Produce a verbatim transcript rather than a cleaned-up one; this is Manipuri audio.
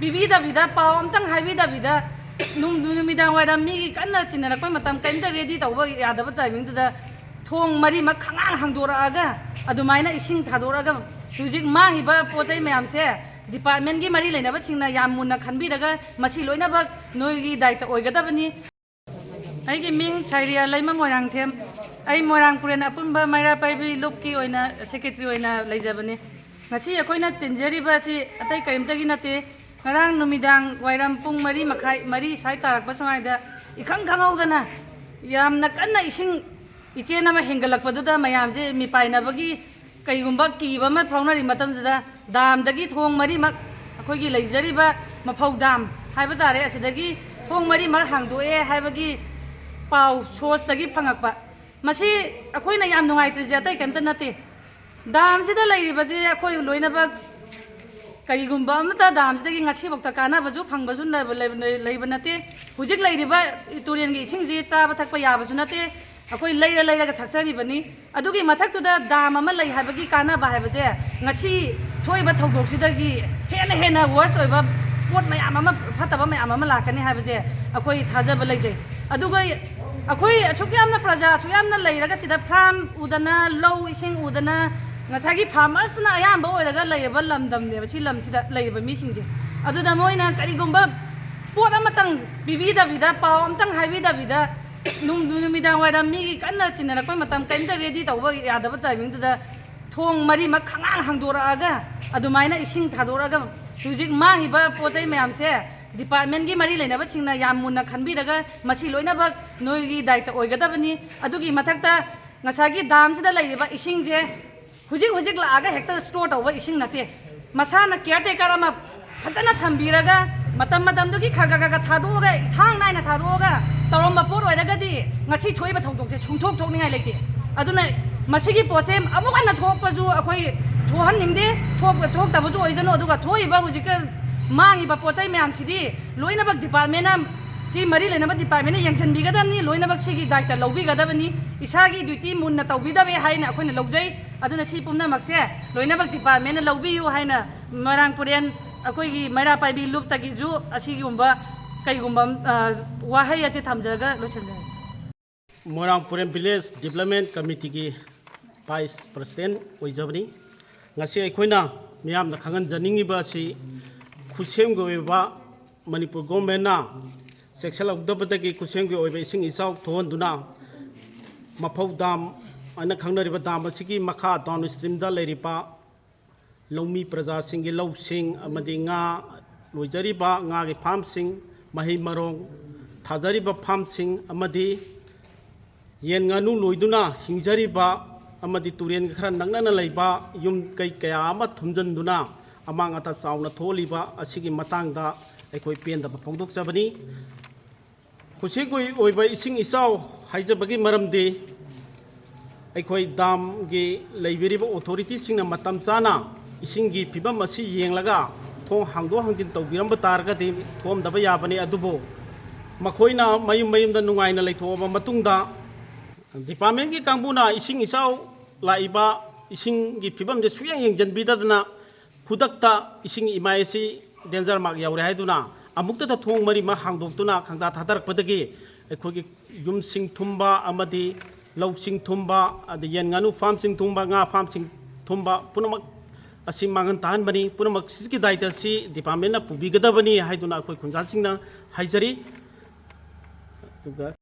ꯄꯤꯕꯤꯗꯕꯤꯗ, ꯄꯥꯎ ꯑꯝꯇꯪ ꯍꯥꯏꯕꯤꯗꯕꯤꯗ, ꯅꯨꯡ-, ꯅꯨꯃꯤꯗꯥꯡ ꯋꯥꯏꯔꯝ ꯃꯤꯒꯤ ꯀꯟꯅ ꯆꯤꯟꯅꯔꯛꯄ ꯃꯇꯝ, ꯀꯔꯤꯝꯇ ready ꯇꯧꯕ ꯌꯥꯗꯕ timingꯗꯨꯗ ꯊꯣꯡ ꯃꯔꯤꯃꯛ ꯈꯪꯍꯥꯡ ꯍꯥꯡꯗꯣꯔꯛꯑꯒ, ꯑꯗꯨꯃꯥꯏꯅ ꯏꯁꯤꯡ ꯊꯥꯗꯣꯔꯛꯑꯒ, ꯍꯧꯖꯤꯛ ꯃꯥꯡꯉꯤꯕ ꯄꯣꯠ ꯆꯩ ꯃꯌꯥꯝꯁꯦ departmentꯀꯤ ꯃꯔꯤ ꯂꯩꯅꯕꯁꯤꯡꯅ ꯌꯥꯝ ꯃꯨꯟꯅ ꯈꯟꯕꯤꯔꯒ, ꯃꯁꯤ ꯂꯣꯏꯅꯃꯛ ꯅꯣꯏꯒꯤ ꯗꯥꯏꯇ ꯑꯣꯏꯒꯗꯕꯅꯤ꯫ ꯑꯩꯒꯤ ꯃꯤꯡ ꯁꯥꯏꯔꯤꯌꯥ ꯂꯩꯃ ꯃꯣꯏꯔꯥꯡꯊꯦꯝ꯫ ꯑꯩ ꯃꯣꯏꯔꯥꯡ ꯄꯨꯔꯦꯟ ꯑꯄꯨꯟꯕ ꯃꯩꯔꯥ ꯄꯥꯏꯕꯤ ꯂꯨꯞꯀꯤ ꯑꯣꯏꯅ secretary ꯑꯣꯏꯅ ꯂꯩꯖꯕꯅꯤ꯫ ꯉꯁꯤ ꯑꯩꯈꯣꯏꯅ ꯇꯤꯟꯖꯔꯤꯕ ꯑꯁꯤ ꯑꯇꯩ ꯀꯔꯤꯝꯇꯒꯤ ꯅꯠꯇꯦ꯫ ꯉꯔꯥꯡ ꯅꯨꯃꯤꯗꯥꯡ ꯋꯥꯏꯔꯝ ꯄꯨꯡ ꯃꯔꯤ ꯃꯈꯥꯏ, ꯃꯔꯤ ꯁ꯭ꯋꯥꯏ ꯇꯥꯔꯛꯄ ꯁ꯭ꯋꯥꯏꯗ ꯏꯈꯪ ꯈꯪꯍꯧꯗꯅ ꯌꯥꯝꯅ ꯀꯟꯅ ꯏꯁꯤꯡ ꯏꯆꯦꯜ ꯑꯃ ꯍꯦꯟꯒꯠꯂꯛꯄꯗꯨꯗ ꯃꯌꯥꯝꯁꯦ ꯃꯤꯄꯥꯏꯅꯕꯒꯤ ꯀꯩꯒꯨꯝꯕ ꯀꯤꯕ ꯑꯃ ꯐꯥꯎꯅꯔꯤ ꯃꯇꯝꯁꯤꯗ, ꯗꯥꯝꯗꯒꯤ ꯊꯣꯡ ꯃꯔꯤꯃꯛ, ꯑꯩꯈꯣꯏꯒꯤ ꯂꯩꯖꯔꯤꯕ ꯃꯐꯧ ꯗꯥꯝ ꯍꯥꯏꯕ ꯇꯥꯔꯦ, ꯑꯁꯤꯗꯒꯤ ꯊꯣꯡ ꯃꯔꯤꯃꯛ ꯍꯥꯡꯗꯣꯛꯑꯦ ꯍꯥꯏꯕꯒꯤ ꯄꯥꯎ sourceꯇꯒꯤ ꯐꯪꯉꯛꯄ꯫ ꯃꯁꯤ ꯑꯩꯈꯣꯏꯅ ꯌꯥꯝ ꯅꯨꯡꯉꯥꯏꯇ꯭ꯔꯤꯁꯦ ꯑꯇꯩ ꯀꯩꯝꯇ ꯅꯠꯇꯦ꯫ ꯗꯥꯝꯁꯤꯗ ꯂꯩꯔꯤꯕꯁꯦ ꯑꯩꯈꯣꯏ ꯂꯣꯏꯅꯃꯛ ꯀꯔꯤꯒꯨꯝꯕ ꯑꯃꯠꯇ ꯗꯥꯝꯁꯤꯗꯒꯤ ꯉꯁꯤꯐꯥꯎꯗ ꯀꯥꯟꯅꯕꯁꯨ ꯐꯪꯕꯁꯨ ꯂꯩꯕ, ꯂꯩꯕ ꯅꯠꯇꯦ꯫ ꯍꯧꯖꯤꯛ ꯂꯩꯔꯤꯕ ꯇꯨꯔꯦꯜꯒꯤ ꯏꯁꯤꯡꯁꯤ ꯆꯥꯕ ꯊꯛꯄ ꯌꯥꯕꯁꯨ ꯅꯠꯇꯦ꯫ ꯑꯩꯈꯣꯏ ꯂꯩꯔ ꯂꯩꯔꯒ ꯊꯛꯆꯔꯤꯕꯅꯤ꯫ ꯑꯗꯨꯒꯤ ꯃꯊꯛꯇꯨꯗ ꯗꯥꯝ ꯑꯃ ꯂꯩ ꯍꯥꯏꯕꯒꯤ ꯀꯥꯟꯅꯕ ꯍꯥꯏꯕꯁꯦ ꯉꯁꯤ ꯊꯣꯛꯏꯕ ꯊꯧꯗꯣꯛꯁꯤꯗꯒꯤ ꯍꯦꯟꯅ ꯍꯦꯟꯅ worse ꯑꯣꯏꯕ ꯄꯣꯠ ꯃꯌꯥꯝ ꯑꯃ, ꯐꯠꯇꯕ ꯃꯌꯥꯝ ꯑꯃ ꯂꯥꯛꯀꯅꯤ ꯍꯥꯏꯕꯁꯦ ꯑꯩꯈꯣꯏ ꯊꯥꯖꯕ ꯂꯩꯖꯩ꯫ ꯑꯗꯨꯒ ꯑꯩꯈꯣꯏ ꯑꯁꯨꯛ ꯌꯥꯝꯅ ꯄ꯭ꯔꯖꯥ ꯑꯁꯨꯛ ꯌꯥꯝꯅ ꯂꯩꯔꯒ ꯁꯤꯗ farm ꯎꯗꯅ, ꯂꯧ ꯏꯁꯤꯡ ꯎꯗꯅ, ꯉꯁꯥꯏꯒꯤ farmersꯅ ꯑꯌꯥꯝꯕ ꯑꯣꯏꯔꯒ ꯂꯩꯔꯕ ꯂꯝꯗꯝꯅꯦꯕ ꯁꯤ ꯂꯝꯁꯤꯗ ꯂꯩꯔꯤꯕ ꯃꯤꯁꯤꯡꯁꯦ꯫ ꯑꯗꯨꯗ ꯃꯣꯏꯅ ꯀꯔꯤꯒꯨꯝꯕ ꯄꯣꯠ ꯑꯃꯇꯪ ꯄꯤꯕꯤꯗꯕꯤꯗ, ꯄꯥꯎ ꯑꯝꯇꯪ ꯍꯥꯏꯕꯤꯗꯕꯤꯗ, ꯅꯨꯡ-, ꯅꯨꯃꯤꯗꯥꯡ ꯋꯥꯏꯔꯝ ꯃꯤꯒꯤ ꯀꯟꯅ ꯆꯤꯟꯅꯔꯛꯄ ꯃꯇꯝ, ꯀꯔꯤꯝꯇ ready ꯇꯧꯕ ꯌꯥꯗꯕ timingꯗꯨꯗ ꯊꯣꯡ ꯃꯔꯤꯃꯛ ꯈꯪꯍꯥꯡ ꯍꯥꯡꯗꯣꯔꯛꯑꯒ, ꯑꯗꯨꯃꯥꯏꯅ ꯏꯁꯤꯡ ꯊꯥꯗꯣꯔꯛꯑꯒ, ꯍꯧꯖꯤꯛ ꯃꯥꯡꯉꯤꯕ ꯄꯣꯠ ꯆꯩ ꯃꯌꯥꯝꯁꯦ departmentꯀꯤ ꯃꯔꯤ ꯂꯩꯅꯕꯁꯤꯡꯅ ꯌꯥꯝ ꯃꯨꯟꯅ ꯈꯟꯕꯤꯔꯒ, ꯃꯁꯤ ꯂꯣꯏꯅꯃꯛ ꯅꯣꯏꯒꯤ ꯗꯥꯏꯇ ꯑꯣꯏꯒꯗꯕꯅꯤ꯫ ꯑꯗꯨꯒꯤ ꯃꯊꯛꯇ ꯉꯁꯥꯏꯒꯤ ꯗꯥꯝꯁꯤꯗ ꯂꯩꯔꯤꯕ ꯏꯁꯤꯡꯁꯦ ꯍꯧꯖꯤꯛ ꯍꯧꯖꯤꯛ ꯂꯥꯛꯑꯒ ꯍꯦꯛꯇ store ꯇꯧꯕ ꯏꯁꯤꯡ ꯅꯠꯇꯦ꯫ ꯃꯁꯥꯅ caretaker ꯑꯃ ꯐꯖꯅ ꯊꯝꯕꯤꯔꯒ, ꯃꯇꯝ ꯃꯇꯝꯗꯨꯒꯤ ꯈꯔ ꯈꯔ ꯈꯔ ꯈꯔ ꯊꯥꯗꯣꯛꯑꯒ, ꯏꯊꯥꯡ ꯅꯥꯏꯅ ꯊꯥꯗꯣꯛꯑꯒ ꯇꯧꯔꯝꯕ ꯄꯣꯠ ꯑꯣꯏꯔꯒꯗꯤ ꯉꯁꯤ ꯊꯣꯛꯏꯕ ꯊꯧꯗꯣꯛꯁꯦ ꯁꯨꯡꯊꯣꯛ ꯊꯣꯛꯅꯤꯡꯉꯥꯏ ꯂꯩꯇꯦ꯫ ꯑꯗꯨꯅ ꯃꯁꯤꯒꯤ ꯄꯣꯠꯁꯦ ꯑꯃꯨꯛ ꯍꯟꯅ ꯊꯣꯛꯄꯁꯨ ꯑꯩꯈꯣꯏ ꯊꯣꯛꯍꯟꯅꯤꯡꯗꯦ, ꯊꯣꯛ-, ꯊꯣꯛꯇꯕꯁꯨ ꯑꯣꯏꯁꯅꯨ꯫ ꯑꯗꯨꯒ ꯊꯣꯛꯏꯕ ꯍꯧꯖꯤꯛꯀ ꯃꯥꯡꯉꯤꯕ ꯄꯣꯠ ꯆꯩ ꯃꯌꯥꯝꯁꯤꯗꯤ ꯂꯣꯏꯅꯃꯛ departmentꯅ, ꯁꯤ ꯃꯔꯤ ꯂꯩꯅꯕ departmentꯅ ꯌꯦꯡꯁꯤꯟꯕꯤꯒꯗꯕꯅꯤ, ꯂꯣꯏꯅꯃꯛ ꯁꯤꯒꯤ ꯗꯥꯏꯇ ꯂꯧꯕꯤꯒꯗꯕꯅꯤ꯫ ꯏꯁꯥꯒꯤ duty ꯃꯨꯟꯅ ꯇꯧꯕꯤꯗꯕꯦ ꯍꯥꯏꯅ ꯑꯩꯈꯣꯏꯅ ꯂꯧꯖꯩ꯫ ꯑꯗꯨꯅ ꯁꯤ ꯄꯨꯝꯅꯃꯛꯁꯦ ꯂꯣꯏꯅꯃꯛ departmentꯅ ꯂꯧꯕꯤꯌꯨ ꯍꯥꯏꯅ ꯃꯣꯏꯔꯥꯡ ꯄꯨꯔꯦꯟ ꯑꯩꯈꯣꯏꯒꯤ ꯃꯩꯔꯥ ꯄꯥꯏꯕꯤ ꯂꯨꯞꯇꯒꯤꯁꯨ ꯑꯁꯤꯒꯨꯝꯕ ꯀꯩꯒꯨꯝꯕ, ꯑ, ꯋꯥꯍꯩ ꯑꯁꯦ ꯊꯝꯖꯔꯒ ꯂꯣꯏꯁꯤꯟꯖꯔꯒꯦ꯫ ꯃꯣꯏꯔꯥꯡꯄꯨꯔꯦꯝ ꯚꯤꯂꯦꯖ ꯗꯤꯕ꯭ꯂꯞꯃꯦꯟ ꯀꯃꯤꯇꯤꯒꯤ ꯚꯥꯏꯁ ꯄ꯭ꯔꯁꯤꯗꯦꯟ ꯑꯣꯏꯖꯕꯅꯤ꯫ ꯉꯁꯤ ꯑꯩꯈꯣꯏꯅ ꯃꯤꯌꯥꯝꯗ ꯈꯪꯍꯟꯖꯅꯤꯡꯉꯤꯕ ꯑꯁꯤ ꯈꯨꯠꯁꯦꯝꯒꯤ ꯑꯣꯏꯕ ꯃꯅꯤꯄꯨꯔ ꯒꯣꯔꯃꯦꯟꯅ ꯆꯦꯛꯁꯤꯜꯍꯧꯗꯕꯗꯒꯤ ꯈꯨꯠꯁꯦꯝꯒꯤ ꯑꯣꯏꯕ ꯏꯁꯤꯡ ꯏꯆꯥꯎ ꯊꯣꯛꯍꯟꯗꯨꯅ ꯃꯐꯧ ꯗꯥꯝ ꯍꯥꯏꯅ ꯈꯪꯅꯔꯤꯕ ꯗꯥꯝ ꯑꯁꯤꯒꯤ ꯃꯈꯥ ꯗꯥꯎꯟ ꯁ꯭ꯇ꯭ꯔꯤꯝꯗ ꯂꯩꯔꯤꯕ ꯂꯧꯃꯤ ꯄ꯭ꯔꯖꯥꯁꯤꯡꯒꯤ ꯂꯧꯁꯤꯡ ꯑꯃꯗꯤ ꯉꯥ ꯂꯣꯏꯖꯔꯤꯕ ꯉꯥꯒꯤ ꯐꯥꯝꯁꯤꯡ, ꯃꯍꯩ ꯃꯔꯣꯡ ꯊꯥꯖꯔꯤꯕ ꯐꯥꯝꯁꯤꯡ ꯑꯃꯗꯤ ꯌꯦꯟ ꯉꯥꯅꯨ ꯂꯣꯏꯗꯨꯅ ꯍꯤꯡꯖꯔꯤꯕ ꯑꯃꯗꯤ ꯇꯨꯔꯦꯟꯒ ꯈꯔ ꯅꯛꯅꯅ ꯂꯩꯕ ꯌꯨꯝ ꯀꯩ ꯀꯌꯥ ꯑꯃ ꯊꯨꯝꯖꯤꯟꯗꯨꯅ ꯑꯃꯥꯡ ꯑꯇꯥ ꯆꯥꯎꯅ ꯊꯣꯛꯍꯜꯂꯤꯕ ꯑꯁꯤꯒꯤ ꯃꯇꯥꯡꯗ ꯑꯩꯈꯣꯏ ꯄꯦꯟꯗꯕ ꯐꯣꯡꯗꯣꯛꯆꯕꯅꯤ꯫ ꯈꯨꯠꯁꯦꯝꯒꯤ ꯑꯣꯏꯕ ꯏꯁꯤꯡ ꯏꯆꯥꯎ ꯍꯥꯏꯖꯕꯒꯤ ꯃꯔꯝꯗꯤ ꯑꯩꯈꯣꯏ ꯗꯥꯝꯒꯤ ꯂꯩꯕꯤꯔꯤꯕ ꯑꯣꯊꯣꯔꯤꯇꯤꯁꯤꯡꯅ ꯃꯇꯝ ꯆꯥꯅ ꯏꯁꯤꯡꯒꯤ ꯐꯤꯕꯝ ꯑꯁꯤ ꯌꯦꯡꯂꯒ ꯊꯣꯡ ꯍꯥꯡꯗꯣꯛ ꯍꯥꯡꯖꯤꯟ ꯇꯧꯕꯤꯔꯝꯕ ꯇꯥꯔꯒꯗꯤ ꯊꯣꯛꯑꯝꯗꯕ ꯌꯥꯕꯅꯤ꯫ ꯑꯗꯨꯕꯨ ꯃꯈꯣꯏꯅ ꯃꯌꯨꯝ ꯃꯌꯨꯝꯗ ꯅꯨꯡꯉꯥꯏꯅ ꯂꯩꯊꯣꯛꯑꯕ ꯃꯇꯨꯡꯗ ꯗꯤꯄꯥꯔꯠꯃꯦꯟꯒꯤ ꯀꯥꯡꯕꯨꯅ ꯏꯁꯤꯡ ꯏꯆꯥꯎ ꯂꯥꯛꯏꯕ ꯏꯁꯤꯡꯒꯤ ꯐꯤꯕꯝꯁꯦ ꯁꯨꯛꯌꯦꯡ ꯌꯦꯡꯁꯤꯟꯕꯤꯗꯗꯅ ꯈꯨꯗꯛꯇ ꯏꯁꯤꯡ ꯏꯃꯥꯏ ꯑꯁꯤ ꯗꯦꯟꯖꯔ ꯃꯥꯔꯛ ꯌꯧꯔꯦ ꯍꯥꯏꯗꯨꯅ ꯑꯃꯨꯛꯇꯗ ꯊꯣꯡ ꯃꯔꯤꯃꯛ ꯍꯥꯡꯗꯣꯛꯇꯨꯅ ꯈꯪꯗꯥ ꯊꯥꯗꯔꯛꯄꯗꯒꯤ ꯑꯩꯈꯣꯏꯒꯤ ꯌꯨꯝꯁꯤꯡ ꯊꯨꯝꯕ ꯑꯃꯗꯤ ꯂꯧꯁꯤꯡ ꯊꯨꯝꯕ, ꯑꯗꯩ ꯌꯦꯟ ꯉꯥꯅꯨ ꯐꯥꯝꯁꯤꯡ ꯊꯨꯝꯕ, ꯉꯥ ꯐꯥꯝꯁꯤꯡ ꯊꯨꯝꯕ ꯄꯨꯝꯅꯃꯛ ꯑꯁꯤ ꯃꯥꯡꯍꯟ ꯇꯥꯍꯟꯕꯅꯤ꯫ ꯄꯨꯝꯅꯃꯛ ꯁꯤꯒꯤ ꯗꯥꯏꯇ ꯑꯁꯤ ꯗꯤꯄꯥꯔꯠꯃꯦꯟꯅ ꯄꯨꯕꯤꯒꯗꯕꯅꯤ ꯍꯥꯏꯗꯨꯅ ꯑꯩꯈꯣꯏ ꯈꯨꯟꯖꯥꯁꯤꯡꯅ ꯍꯥꯏꯖꯔꯤ꯫ ꯑꯗꯨꯒ